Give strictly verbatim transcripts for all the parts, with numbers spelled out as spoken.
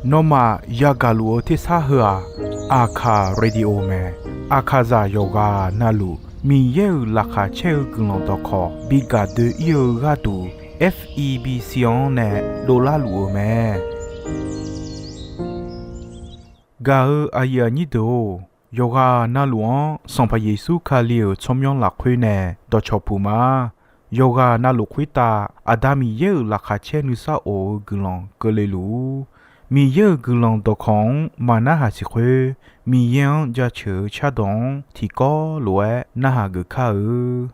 Nawmaf yagaq luf-eu tersar heu-aq, Aqkaq Radio mae. Aqkaqzaq yawqghaq navluf Miqyaer-euq laqkhaq caer-eu guiqlanq dawqkawq bi gaq doe-ir-eu gharduq, F E B C-anr nae dovlar luf-euq mae. Gaq-eu aqyuif aqnyir deuq-or, yawqghaq navluf-anr Sanqpaq Yeqsur Kali-euq tsawrmyanr lafkhoer nae dawqcawq puq ma. Yawqghaq navluf khoertav Aqda Miqyaer-euq laqkhaq caer nuisar of-eu guiqlanq keuvle luf-ur. Miqyaer-euq guiqlanq dawqkawq-anr maqnarhaq siq khoer, Miqyaer-anr jaceuq-eu cardawq-anr tiqkawv lof-aer narhaq geuf kar-eu.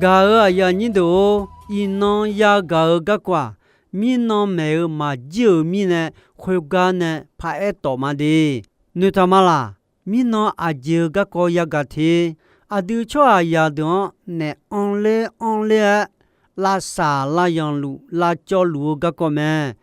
Gaq-euq aqyuif aqnyir deuq-or, iqnan yagaq-eu garkawv-aq, mirnan maeq-eu maqjir-euq mirnae, khoergar nae paraer tawf ma de. Noeqtaq ma laq? Mirnan aqjeq-eu garkawv yagaq te. Aqdui tsawrhaqzaq deuq-anr naef anrler anrler-aer, lavsaq lavyanq luf lavcawv luf-eu garkawv mae.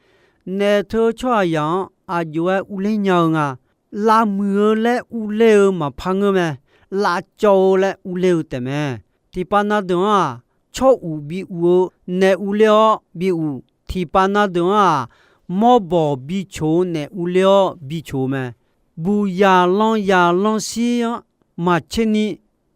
Naef teu tsawrhaqzaq-anr aq jov-aer urler nya-eu nga. Lavmuiq-eu laer urler-eu maqpar ngeur mae. Lavcawv-eu laer urler-eu taef mae. Tiqpav na deuq-anr-aq, tsawr uq bi uq-eu naef urler-awr bi uq. Tiqpav na deuq-anr-aq, mawrbawq bi coq-eu naef urler-awr bi coq-eu mae. Buqzaq lanzaq lanzshir-anr maqtser ni,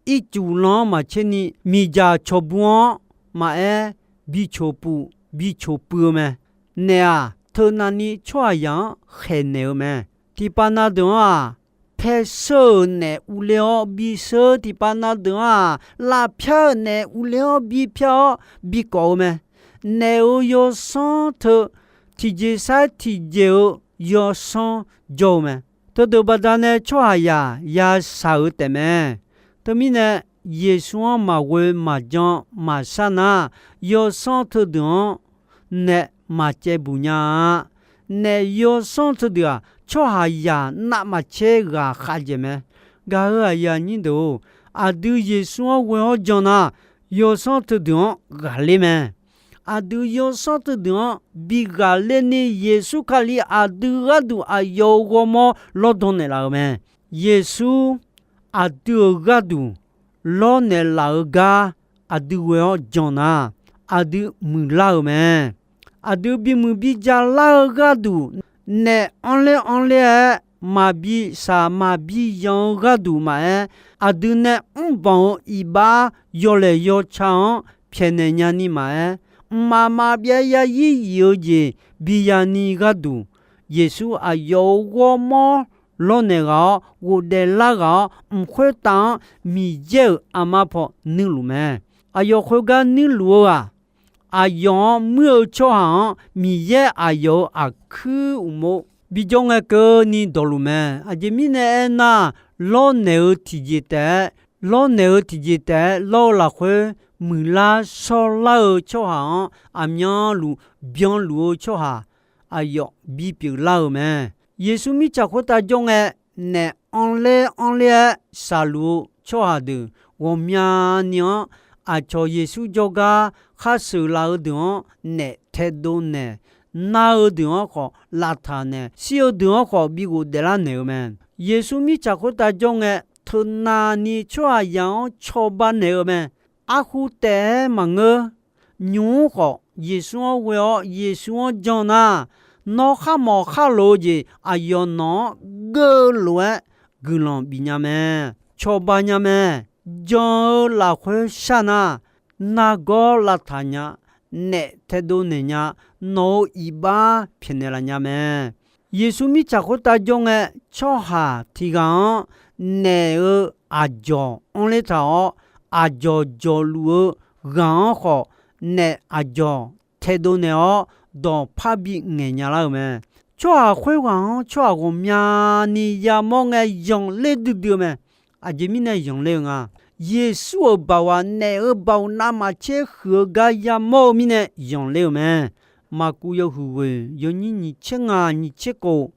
ircuf lan-anr maqtser ni, miqdzaq cawqbu-anr maqaer, bi coq puf bi coq puiv-eu mae. Naef-aq, teunav ni tsawrhaqzaq-anr khaeqnaeq-eu mae. Tiqpav na deuq-anr-aq, paer sheur-euq naef urler-awr bi sheur. Tiqpav na deuq-anr-aq, lavpyar-euq naef urler-awr bi pyar-awr bi kawf-eu mae. Naef-euq yawsanr teu tiqjeq sar tiqjeq-eu yawsanr jawr-eu mae. Teudeuq baqdanae tsawrhaqzaq yashaq-eu taef mae. Teumirnae, Yeqsur-anr maqghoe maqjan maqshar nar, yawsanr teudeuq-anr naef maqcaev buq nya-a. Naef yawsanr teudeuq-aq, tsawrhaqzaq navmaqtser ghaq khavdzaeq mae. Gaq-euq aqyuif aqnyir deuq-or, aqdui Yeqsur-anr ghoe-awr jan nar, yawsanr teudeuq-anr ghaqler mae. Aqdui yawsanr teudeuq-anr bi ghaqler ni, Yeqsur Kali aqdui gharduq aqyawf-euq ghawrmawr lawrdan naeqlaf-euq mae. Yeqsur aqdui-euq gharduq lawrnaeq laf-eu gar aqdui ghoe-awr jan nar, aqdui muiqlar-euq mae. Aqdui bimuiq bija lar-eu gharduq, naef anrler anrler-aer maqbi shaq maqbi yanq-eu gharduq maqaer, aqdui nae mrbanq-eu iqbax yawlaeq yawca-anr pyaeqnaeq nyani maqaer, mqmaq maqbyav yarzir yif-eu jeq biya ni gharduq, Yeqsur aqyawf-euq ghawrmawr lawrnaeq ghaq-awr ghofdaef lar ghaq-awr, mq khoertav-anr Miqyaer-euq aqma paw nuirluf mae. Aqyawf khoergar nuirluf-eu-aq, aqyawf-anr muir-eu tsawrhaq-anr Miqyaer aqyawf-euq aqkuir uqmov bijawr ngae keuvni dawqluf mae. Aqjeq mirnae aernar, lawrnaeq-eu tiqjeq taef-aer, lawrnaeq-eu tiqjeq taef-aer lawr-eu lafkhoer, muiqlar shawrlar-eu tsawrhaq-anr aqmyanluf byanluf-eu tsawrhaq aqyawf bipyeuf lar-euq mae. Yeqsur mirtsaq khoertav jawr ngae, naef anrler anrler-aer shaqluf-eu tsawrhaq deuq ghawqmyani-anr, aqcawq Yeqsur jawrgar khar sheuqlaf-eu deuq-anr naef taedov naeq, nar-eu deuq-anr khawf lavtaq naeq, shir-eu deuq-anr khawf bi ghofdaef lar naeq-eu mae. Yeqsur mirtsaq khoertav jawr ngae, teunav ni tsawrhaqzaq-anr cawba naeq-eu mae. Arhu taef-aer maqngeur. Nymq-mr khawf Yeqsur-anr ghoe-awr Yeqsur-anr jan nar, nawr kharmawf kharlof-eu jeq aqyawf nawq-anr geuv lof-aer guiqlanq bif nya mae. Cawba nya mae. Jan-eu lafkhoer shar nar, nargawr lavtaq nya, naef taedov naeq nya, nawq-euq iqbax pyaeqnaeq laf nya mae. Yeqsur mirtsaq khoertav jawr ngae, tsawrhaq tiq ghaq-anr naef-eu aqjawq anrler taq-awr, aqjawq jawqluf-eu ghaq-anr khawf, naef aqjawq taedov naeq-awr, dawqpar bi ngaeq nya lar-euq mae. Tsawrhaq khoerghaq-anr tsawrhaq ghawqmyani yamawr ngae, zanqler duidui-eu mae. Aqjeq mirnae zanqler-eu nga. Yeqsur-euq baoq-aq, naef-euq baoq navmaqtser huiq-eu gar yamawr-eu mirnae zanqler-euq mae. Maqkuv yawhuiq ghoeq yawnyir nyiq tser ngaq nyiq tser kof,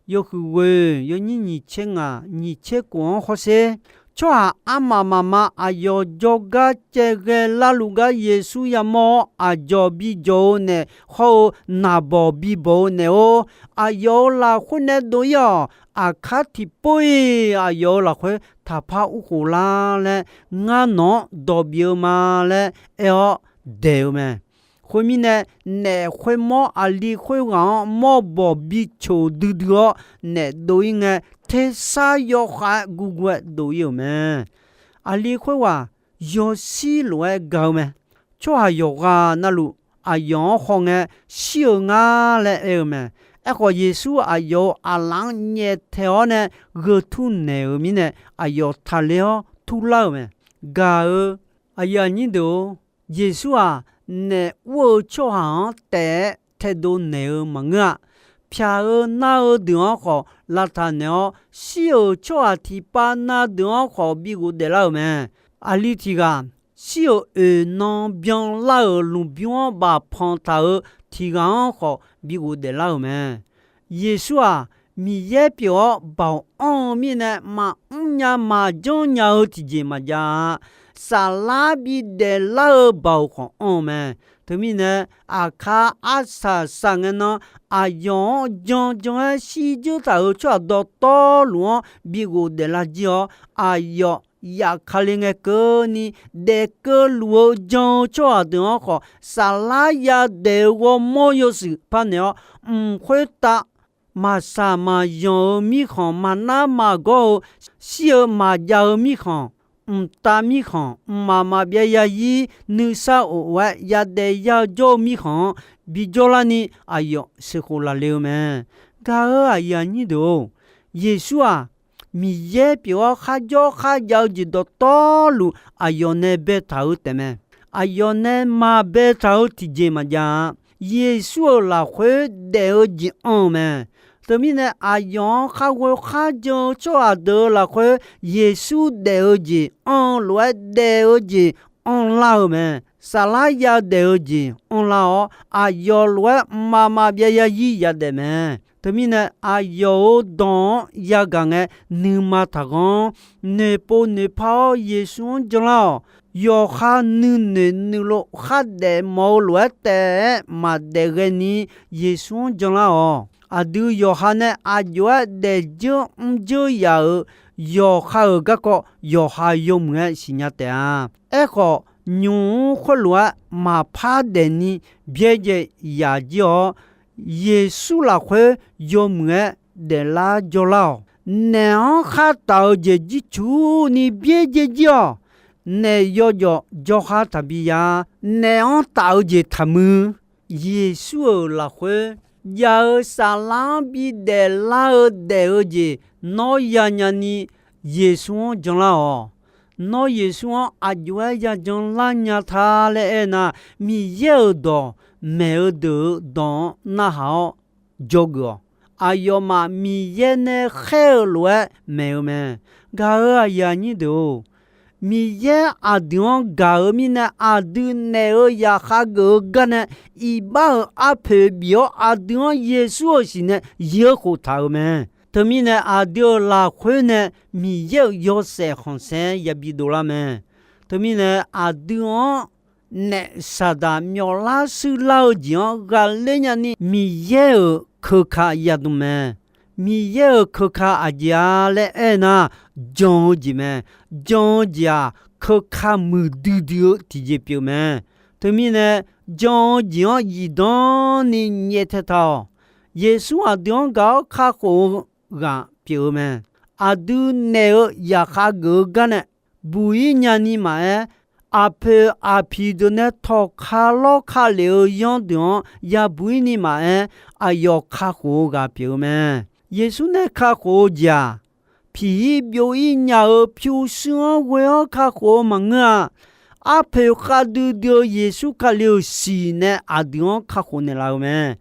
yawhuiq ghoeq yawnyir nyiq tser ngaq nyiq tser kof-anr hawsher. Tsawrhaq armaf mafma aqyawf jawrgar caevghae larluf gar Yeqsur yamawr-awr, aqjawq bijawq-eu naef hawr-eu naqbawq bibawq-eu naef-or, aqyawf-euq lafkhoer nae dov-ir-awq. Aqkar tiqpov-iq aqyawf-euq lafkhoer taqpar urkhof lar laer, ngar nawq-anr dawq bif-eu ma laer aer-awr daeq-eu mae. Khoermirnae, naef khoermawr aqli khoerghaq-anr mawrbawq bi coq duidui-awr naef dov-ir ngae, tersar yawkhav-aer guvguv-aer dov-ir-euq mae. Aqli khoerghaq yawshir lof-aer ga-eu mae. Tsawrhaq yawqghaq navluf aqyawf-anr hawngae shir-eu ngar laer aer-eu mae. Aerkhawf, Yeqsur aqyawf-euq aqlaf-anr nyaeftaeq-awr nae gheu turnaeq-euq mirnae, aqyawf taqler-awr turlar-euq mae. Gaq-eu aqyuif aqnyir deuq-or, Yeqsur-aq, naef ur-eu tsawrhaq-anr taef-aer taedov naeq-eu maqngeur-a. Pyaq-eu nar-eu deuq-anr khawf lavtaq naeq-awr, shir-euq tsawrhaq tiqpav na deuq-anr khawf bi ghofdaef lar-euq mae. Aqli tiq ghaq shir-euq oeq nan byanlar-euq lmqbymr-anr bafpanq taq-euq tiq ghaq-anr khawf bi ghofdaef lar-euq mae. Yeqsur-aq, Miqyaer pyeuf-awr baoq anr-eu mirnae, maqmr nya maqjanr nya-eu tiqjeq maqjav-a. Saflar bidaef lar-eu baoq khawf anr-eu mae. Teumirnae, aqkar arsaq saq ngae nan, aqyawf-anr jan jan-aer shirdzeur taq-euq tsawrhaq dawqtawvluf-anr bi ghofdaef lar jir-awr, aqyawf yaf Kali ngae keuvni daef keuvluf-eu jan-eu tsawrhaq deuq-anr khawf, saflar yadaef-eu ghawrmawr yawshuif parnaeq-awr, mq khoertav maqsaq maqyanq-euq mirkhanq, maqnar maqgawr-eu, shir-eu maqjav-eu mirkhanq, mqtav mirkhanq, mqmaq maqbyav yazir nuisar of-aer yadaef ya-eu jawr-eu mirkhanq-anr bijawr larni aqyawf sheuqkhof laf le-eu mae. Gaq-euq aqyuif aqnyir deuq-or, Yeqsur-aq, Miqyaer pyeuf-awr kharjawr kharjav-eu jeq dawqtawvluf aqyawf nae baetaq-eu taefmae. Aqyawf nae maqbaetaq-eu tiqjeq maqjav-a. Yeqsur-euq lafkhoer daef-eu jeq anr-eu mae. Teumirnae, aqyawf-anr kharghoe kharjan-eu tsawrhaq deuq-euq lafkhoer Yeqsur daef-eu jeq anr-eu lof-aer daef-eu jeq anrlar-eu mae. Saflar yadaef-eu jeq anrlar-awr, aqyawf lof-aer mqmaq maqbyav yazir yadaef mae. Teumirnae, aqyawf-euq dawq-anr yagaq ngae, nuima taqghanr. Noeqpov noeqpar-awr Yeqsur-anr janlar-awq. Yawqha nuinoeq nuilov khardaef mawf-eu lof-aer taef-aer maqdaef ghaeni Yeqsur-anr janlar-awq. Aqdui yawqha nae aq jov-aer daefdzeur mrdzeur yaf-euq yawqha-euq garkawv yawqha yawmuiq-aer siqnya taef-a. Aerkhawf, nymq-mr khoerlof-aer maqpar daefni byaerdzae yaf jir-awr, Yeqsur lafkhoer yawmuiq-aer daeflar jawrlar-awq. Naef-anr khar taf-eu jeq jircuf ni byaerdzae jir-awq. Naef yawjawf jawrkhar taqbi ya. Naef-anr taf-eu jeq taqmuiq. Yeqsur-euq lafkhoer jav-eu saflar-anr bidaef lar-eu daef-eu jeq nawr yanya ni Yeqsur-anr janlar-awq. Nawr Yeqsur-anr aq jov-aer yajan lar nya ta laer aernar, Miqyaer-euq dawq maeq-eu deuq-euq dawq-anr narhaq-awr dzawgeuf-awq. Aqyawfmaf Miqyaer nae khaer-eu lof-aer maeq-eu mae. Gaq-euq aqyuif aqnyir deuq-or, Miqyaer aqdui-anr gaq-eu mirnae, aqdui naeq-eu yaqkhav geuf-eu gar nae iqbax-euq arpoeq bif-awr, aqdui-anr Yeqsur-euq siq nae yir-eu khoftaq-euq mae. Teumirnae, aqdui-euq lafkhoer nae Miqyaer-euq yawshaef khanqsaer yabi dovlar mae. Teumirnae, aqdui-anr naef Saqdaq myawflar shuirlar-eu jeq-anr ghaqler nyani Miqyaer-euq keuka yadm mae. Miqyaer-euq keuka aqjeq-a laer aernar, jan-eu jeq mae. Jan-eu jeq-aq, keuka muiqdui dui-eu tiqjeq pyeuf mae. Teumirnae, jan-eu jeq-anr zifdan ni nyaev tae taq-awq. Yeqsur aqdui-anr gaq-awr kakhof-eu ghaq pyeuf-eu mae. Aqdui naeq-eu yaqkhav geuf-eu gar nae buq-ir nyani maqaer, aqpoeq aqpiq deuq nae tawqka lawrka lef-eu yanr deuq-anr yabuq-ir ni maqaer, aqyawf kakhof-eu ghaq pyeuf-eu mae. Yeqsur nae kakhof-eu jeq-aq, piq-ir byov-ir nya-eu pyurshuir-anr ghoe-awr kakhof-eu maqngeur-a. Arpoeq khavdui dui-eu Yeqsur Kali-euq siq nae aqdui-anr kakhof naeqlaf-eu mae.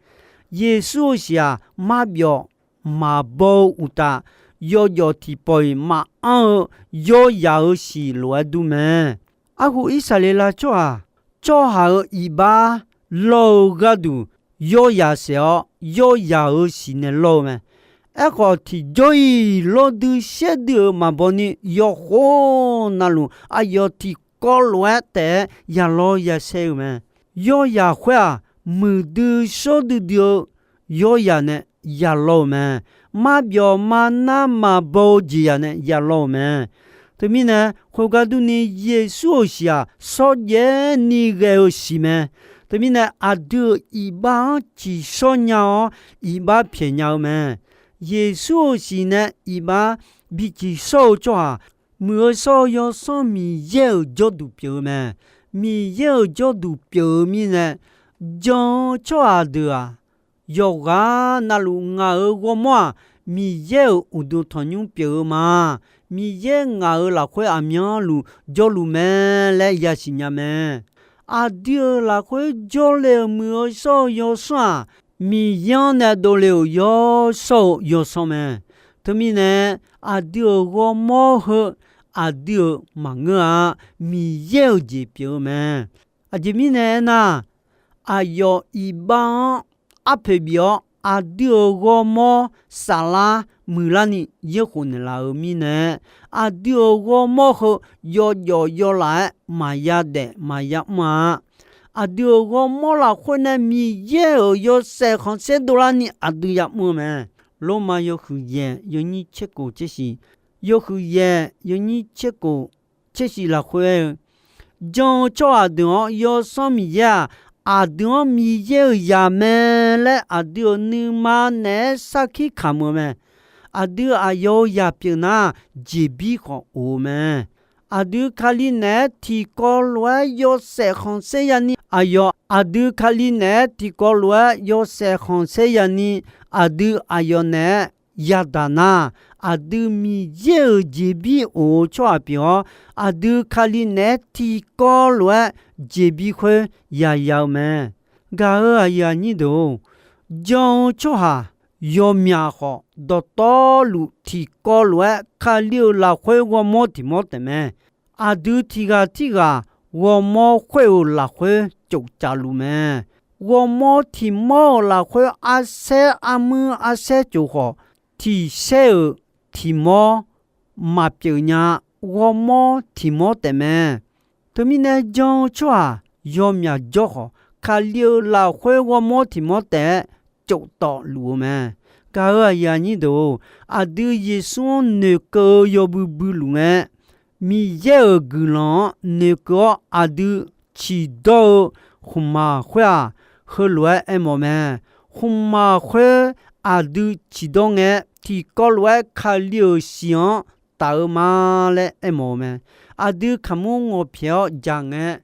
Yeqsur-euq siq-aq, marbyawf maqbaw-eu uqtaf, yawjawf tiqpawf-iq maqanr-eu yawzaq-euq siq lof-aer dur mae. Arhu Irsaqleqlav tsawrhaq, tsawrhaq-euq iqbax lawr-eu gharduq, yawzaq saef-awr yawzaq-euq siq nae lawr-eu mae. Aerkhawf, tiqjawr-iq lawrdui shaerdui-euq maqbaw ni yawkhof navluf aqyawf tiqkawv lof-aer taef-aer ya lawr ya shaer-eu mae. Yawzaq khoer-aq, muiqdui shawr duidui-eu yawzaq nae ya lawr-eu mae. Marbyawf marnar maqbaw-eu jeqzaq nae ya lawr-eu mae. Teumirnae, khoergar durni Yeqsur-euq siq-aq, shawrjaev ni ghae-eu siq mae. Teumirnae, aqdui-euq iqbax-anr ciqshawr nya-awr, iqbax pyaeq nya-eu mae. Yeqsur-euq siq nae iqbax bi ciqshawr-eu tsawrhaq, muiq-eu shawr-eu Yawsanr Miqyaer-euq jawrduq pyeuf-eu mae. Miqyaer-euq jawrduq pyeuf-eu mirnae, jan-eu tsawrhaq deuq-aq, yawqghaq navluf ngaq-euq ghawrmawr-aq, Miqyaer-euq uqduq tanqnymr pyeuf-eu ma. Miqyaer ngaq-euq lafkhoer aqmyanluf jawrluf mae laer yasiq nya mae. Aqdui-euq lafkhoer jawrle-euq muiq-eu shawr-eu Yawsanr-aq, Miqyaer-anr nae dovle-euq yawshawr-eu Yawsanr mae. Teumirnae, aqdui-euq ghawrmawr heu aqdui-euq maqngeur-a. Miqyaer-euq jeq pyeuf-eu mae. Aqjeq mirnae aernar, aqyawf iqbax-anr arpoeq bif-awr, aqdui-euq ghawrmawr saflar muiqlarni yaerkhof naeqlaf-euq mirnae, aqdui-euq ghawrmawr heu yawjawf yawlaf-aer maqya daef maqya mr-a. Aqdui-euq ghawrmawr lafkhoer nae Miqyaer-euq yawshaef khanqsaer dovlarni aqdui yamr-eu mae. Lormav yawhuiq yaeq yawnyir tser kof tser shiq, yawhuiq yaeq yawnyir tser kof tser shiq lafkhoer aer-eu, jan-eu tsawrhaq deuq-anr Yawsanr Miqyaer-aq, aqdui-anr Miqyaer-euq zaq mae laer aqdui-euq nuima naeq-aer sarkir kamq-eu mae. Aqdui aqyawf-euq zaq pyeuf nar, jeqbir khawf of-eu mae. Aqdui Kali naeq-aer tiqkawv lof-aer yawshaef khanqsaer yani, aqyawf aqdui Kali naeq-aer tiqkawv lof-aer yawshaef khanqsaer yani, aqdui aqyawf naeq-aer yadaq nar, aqdui Miqyaer-euq jeqbir of-eu tsawrhaq pyeuf-awr, aqdui Kali naeq-aer tiqkawv lof-aer jeqbir khoer yaya-eu mae. Gaq-euq aqyuif aqnyir deuq-or, jan-eu tsawrhaq yawmyaq khawf, dawqtawvluf tiqkawv lof-aer Kali-euq lafkhoer ghawrmawr tiq mawr taef mae. Aqdui tiq ghaq tirghaq ghawrmawr khoer-euq lafkhoer cof caf luf mae. Ghawrmawr tiq mawr-euq lafkhoer arsaer armuir arsaer cof khawf, tiq saer-euq tiq mawr maqpyeuf nya-a. Ghawrmawr tiq mawr taef mae. Teumirnae jan-eu tsawrhaq yawmyaq jawr khawf, Kali-euq lafkhoer ghawrmawr tiq mawr taef-aer cof tawf luf-eu mae. Gaq-euq aqyuif aqnyir deuq-or, aqdui Yeqsur-anr noeqkeuv-eu yawbui bui luf ngae, Miqyaer-euq guiqlanq-anr noeqkeuv-awr aqdui ciqdawr-eu khmqmaq khoer-aq, heulof-aer aermawf mae. Khmqmaq khoer aqdui ciqdawr ngae, tiqkawv lof-aer Kali-euq siq-anr taf-eu ma laer aermawf-eu mae. Aqdui kaqmur ngawqpyaeq-awr jaq ngae,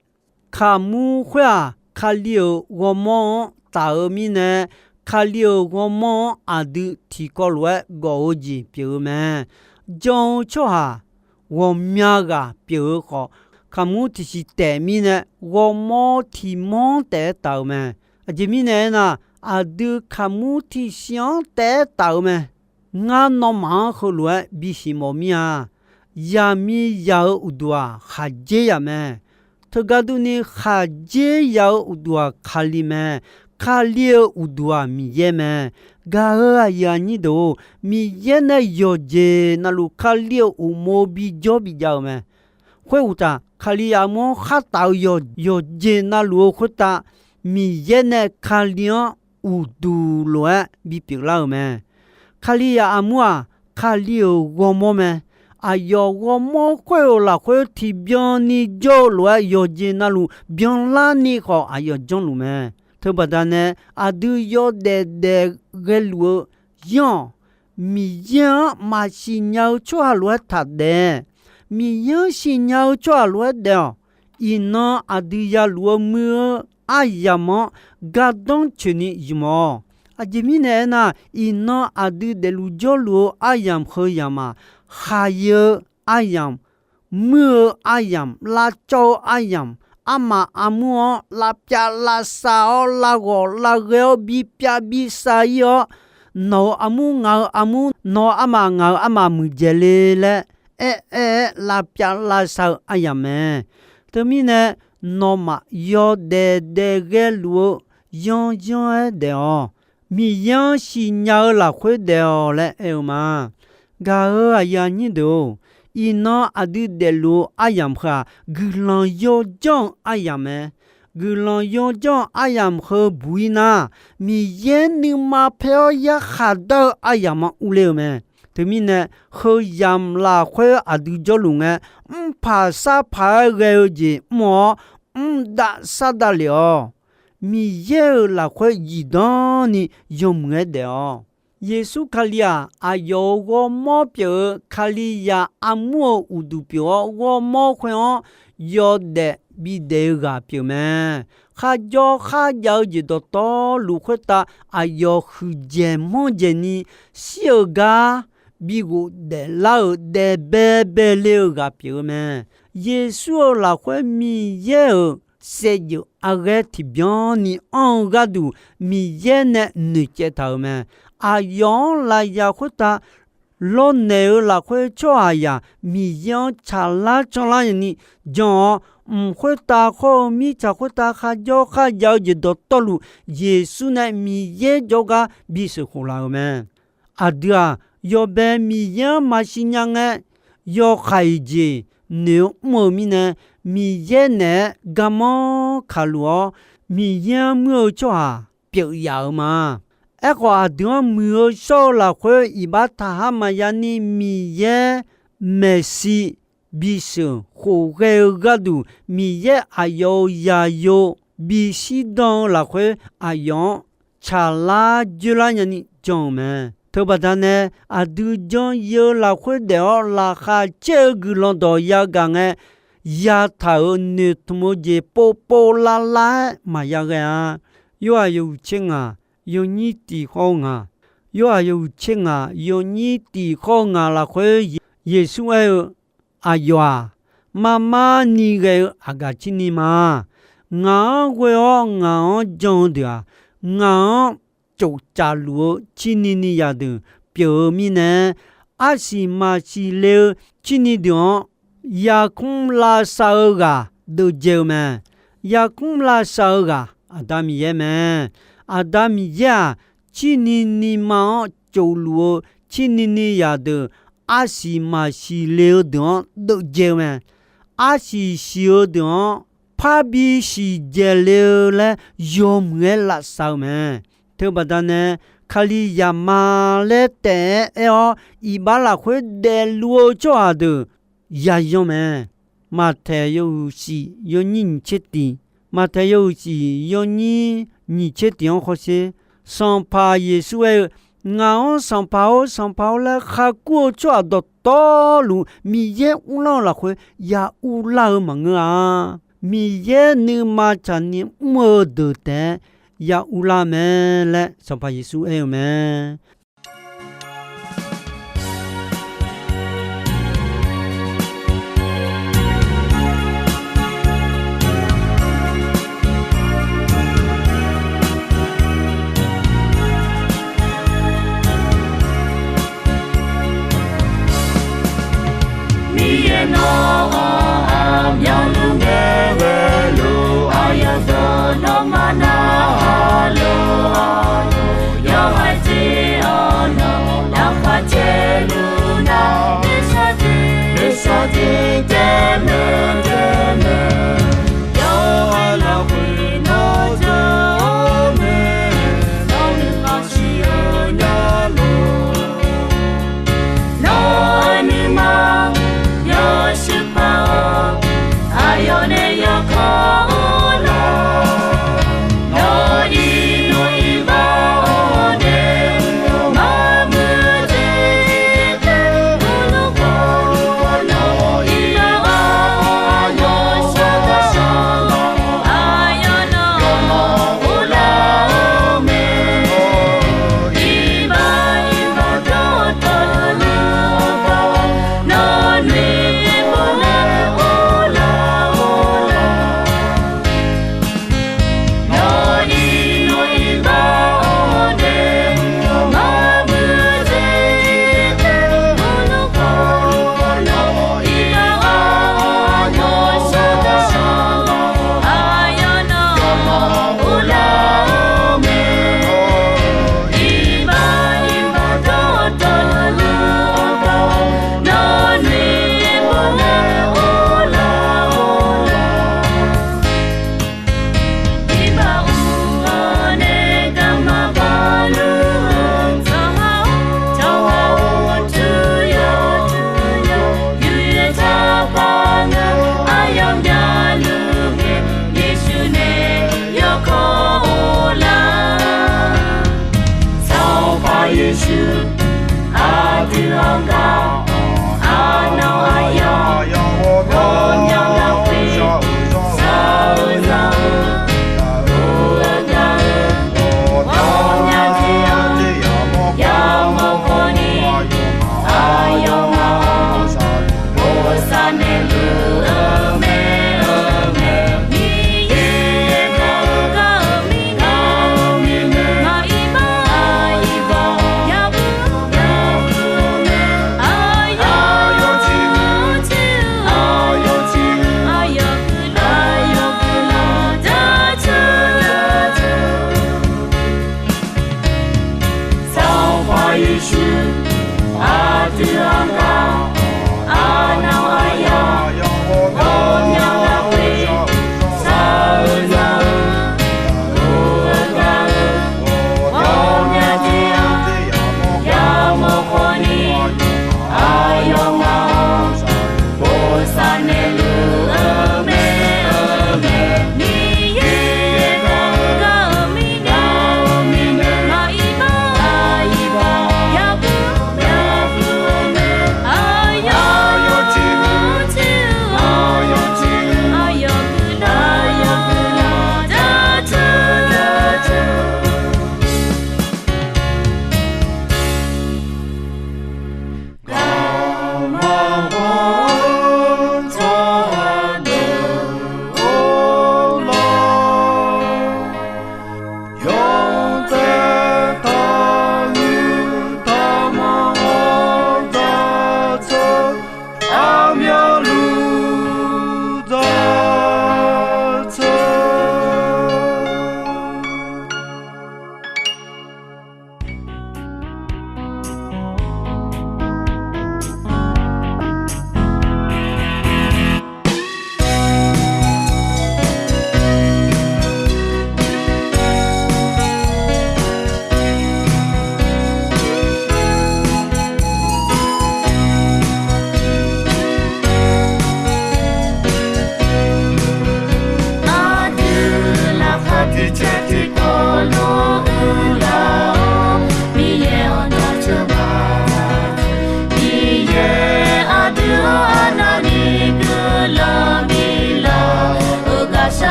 kaqmur khoer-aq, Kali-euq ghawrmawr-anr taf-eu mirnae, Kali-euq ghawrmawr-anr aqdui tiqkawv lof-aer gawf-eu jeq pyeuf-eu mae. Jan-eu tsawrhaq ghawqmya ghaq pyeuf-eu khawf, kaqmur tiqsiq taef mirnae ghawrmawr tiq mawr taef-aer taf-eu mae. Aqjeq mirnae aernar, aqdui kaqmur tiqsiq-anr taef-aer taf-eu mae. Ngar nawmaf-anr heulof-aer bisiq mawf mir-a. Yaqmiqzaq-euq uqduq-aq, khaqdzerzaq mae. Teugar durni, khaqdzerzaq-euq uqduq-aq, Kali mae. Kali-euq uqduq-aq, Miqyaer mae. Gaq-euq aqyuif aqnyir deuq-or, Miqyaer nae yawqjeq navluf Kali-euq uqmov bijawr bijav-eu mae. Khoeruqtaf, Kalizaq armur-anr khar taf-eu yawqjeq navluf-eu khoertav, Miqyaer nae Kali-anr uqduq lof-aer bipyeuf lar-euq mae. Kalizaq armur-aq, Kali-euq ghawrmawr mae. Aqyawf ghawrmawr khoer-euq lafkhoer tiqbyan ni jawr-eu lof-aer yawqjeq navluf byanlarni khawf aqyawf janrluf mae. Teubaqda nae aqdui yawdaef daef ghaeluf-eu yanr-awq. Miqyaer-anr maqsiq nya-eu tsawrhaq lof-aer taq daef. Miqyaer-anr siqnya-eu tsawrhaq lof-aer daef-awq. Iqnan aqdui yaluf-eu muir-eu aryamq-anr gardanr coeqni ymq-awq. Aqjeq mirnae aernar, iqnan aqdui daefluf jawrluf-eu aryamq heu yamq-aq, khaqyae-eu aryamq, muir-eu aryamq, lavcawv-eu aryamq, armaf armur-anr lavpyav lavsav-awr, lavghawq lavghae-awr, bipyav bisav-ir-awr, nawq-euq armur, ngaq-euq armur, nawq-euq armaf, ngaq-euq armaf muiqdzaeq le laer aer-aer-aer lavpyav lavsav-eu aryamq mae. Teumirnae, nawmaf yawdaef daef ghaeluf-eu yanryanr-aer daef-awq. Miqyaer-anr siqnya-eu lafkhoer daef-awq laer aer-eu ma. Gaq-euq aqyuif aqnyir deuq-or, iqnan aqdui daefluf-eu aryamq heu-aq, guiqlanq yawdzanr-eu aryamq mae. Guiqlanq yawdzanr-eu aryamq heu buq-ir nar, Miqyaer nuima paer-awr yarkhaq dar-eu aryamq-anr urler-eu mae. Teumirnae, heu yamq lafkhoer aqdui jawrluf ngae, mrpaq sarpaq-aer ghae-eu jeq mr-awr, mrdav sardav lef-awq. Miqyaer-euq lafkhoer zifdan ni yawmuiq-aer daef-awq. Yeqsur Kali-aq, aqyawf-euq ghawrmawr pyeuf-eu Kalizaq armur-euq uqduq pyeuf-awr, ghawrmawr khoer-anr yawdaef bidaef-eu ghaq pyeuf mae. Kharjawr kharjav-eu jeq dawqtawvluf khoertav aqyawf huiqdzaeq manrdzaeq ni shir-euq gar bighof daeflar-euq daef baebae le-eu ghaq pyeuf-eu mae. Yeqsur-euq lafkhoer Miqyaer-euq saevdzeuf arghaer tiqbyan ni anr-eu gharduq Miqyaer nae noeqcaev taq-euq mae. Aqyawf-anr lafyaq khoertav lawrnaeq-eu lafkhoer tsawrhaqzaq Miqyaer-anr tsaqlar canlar ni jan-awr, mq khoertav khawr-eu mirtsaq khoertav kharjawr kharjav-eu jeq dawqtawvluf, Yeqsur nae Miqyaer jawrgar bisheuq khof laf-euq mae. Aqdui-aq, yawbae Miqyaer-anr maqsiq nya ngae, yawkhav-iq jeq noeq-eu mr-eu mirnae, Miqyaer naeq-aer garmanr kaqluf-awr, Miqyaer-anr muir-eu tsawrhaq pyeuf yaf-euq ma. Aerkhawf, aqdui-anr muiq-eu shawr-eu lafkhoer iqbax taqhar maqya ni Miqyaer maeqshi bisheuq khofghae-eu gharduq, Miqyaer aqyawf-euq zaqyo bishir dan-eu lafkhoer aqyawf-anr tsaqlar joerlar nyani jan-euq mae. Teubaqda nae, aqdui jan-eu lafkhoer daef-awr laqkhaq caer-eu guiqlanq dawq yagaq ngae, yataq-euq noeqtmq-eu jeq povpov lavlav-aer maqya ghae-a. Yorhaq yawhuiq tser ngaq yawnyir tiq khawr-eu ngaq, Yorhaq yawhuiq tser ngaq yawnyir tiq khawr-eu ngaq lafkhoer Yeqsur aer-eu, Aqyawf-aq, marmar ni ghae-eu aqgaf cirni ma. Ngaq-anr ghoe-awr ngaq-anr jan-eu deuq-aq, ngaq-anr tsoftsaf luf-eu cirni ni zaqdeuq pyeuf-eu mirnae, arsiq maqsiq le-eu cirni deuq-anr yarkmr lavsav-eu ghaq deuvdzae-eu mae. Yarkmr lavsav-eu ghaq Aqda Miqyaer mae. Aqda Miqyaer-aq, cirni nima-anr tsofluf-eu cirni ni zaqdeuq arsiq maqsiq le-eu deuq-anr deuvdzae-eu mae. Arsiq siq-eu deuq-anr parbi siqdzaeq le-eu laer yawmuiq-aer lavsav-eu mae. Teubaqda nae, Kalizaq ma laer taef-aer aer-awr, iqbax lafkhoer daefluf-eu tsawrhaq deuq yayan mae. Maqtaeq yawhuiq shif yawnyir nyiq tser tiq, Maqtaeq yawhuiq shif yawnyir nyiq tser tiq-anr hawsher. Sanqpaq Yeqsur aer-eu, Ngaq-anr Sanqpaq-or, Sanqpaq-or laer kharkur-eu tsawrhaq dawqtawvluf Miqyaer uvlanr-eu lafkhoer ya uvlar-eu maqngeur-a. Miqyaer nuima tsaqni mr-eu deuq taef-aer ya uvlar mae laer Sanqpaq Yeqsur aer-eu mae. Miqyaer nawq-anr aqmyanluf ngae ghaeluf, aqyawf deuq nawmaf narhaq luf-awr, yawqha jeq-anr nawq laqkhaq caerluf nar, nuisar jeq nuisar jeq taef mae taef mae. Yawqha lafkhoer nawr jawr-awr mae, nawr nuima siq-eu nya luf. Nawr-eu nuima yawshuif paq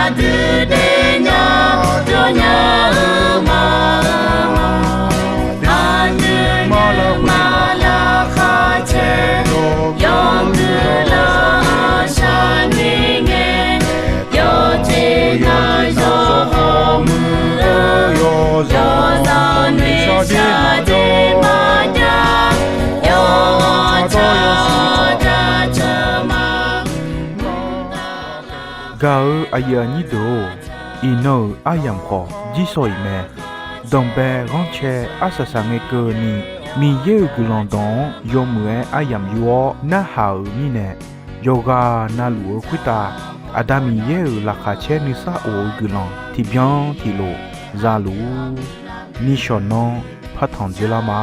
Aqdui daefnya jawrnya-eu ma, aqdui maqlar maqlar khar caer yawmuiq lar shar ngae ngae, yawjeq nar zawr hawmuiq-eu yawzaq noeq shar jeq maqjav, yawtsaq jaceuq ma. Gaq-eu aqyuif aqnyir deuq-or, iqnan-euq aryamq khawf jirsawq iq mae. Danqbae ghanrcae arsaq saq ngae keuvni, Miqyaer-euq guiqlanq dawq-anr yawmuiq-aer aryamq yur-awr narhaq-euq mirnae, yawqghaq navluf-eu khoertav Aqda Miqyaer-euq laqkhaq caer nuisar of-eu guiqlanq tiqbyan tiqlof zaluf-ur. Nishawq nanr partanq dzoerlar ma.